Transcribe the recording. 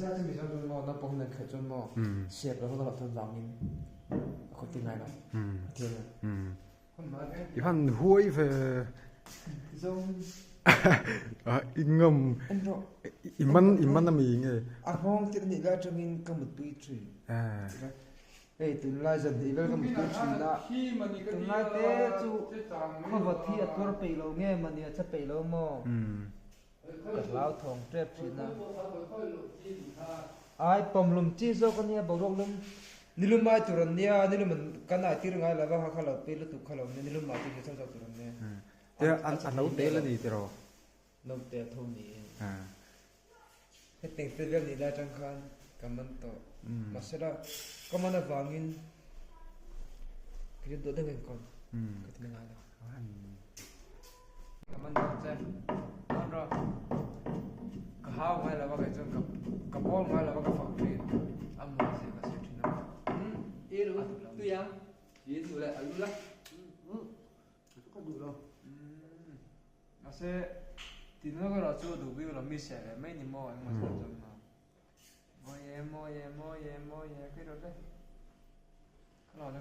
Masala chu mizo chuan maw naupang nen khelh chuan maw siap lo ho chuan vangin a khaw ti ngai lo a ti a ni. I han huai ve. I ngam i man i man ami nge. A nghawng tir anih lai atangin ka mutpui thin. Hei tunlai zan hnih vel ka mutpui thin a. Tunlai te chu khawvat hi a tuar peih lo nge mani a che peih lo maw? Ka hlauthawng tep thin a. Ai pawmlum chi zawk a nia boruak lum nilum ai tur an nia nilum an kan ai tir ngai lova kha kha lo pi lutuk kha lo nia nilum ai tir chang chang tur an nia. Te an a no tel a ni tiraw? No tel tho ni e. Hetiang te vel nih lai atang khan ka man tawh. Mahsela ka man avangin ka rin duh deuh enkawl ka ti ngai lo. Ka man dawn che. Dawn rawh. Ka hau ngai lo a kei chuan ka ka bawl ngai lo a ka fak thin. A mawi zia ka sawi thin a. I lu tui ang. I duh leh a lu la. Ka duh lo. Mahse tinna ka erawh chu duh bik lo mi seh leh mai ni maw engemaw zat chuan maw. Mawi e mawi e mawi e mawi e ka rawt le. Ka lo le.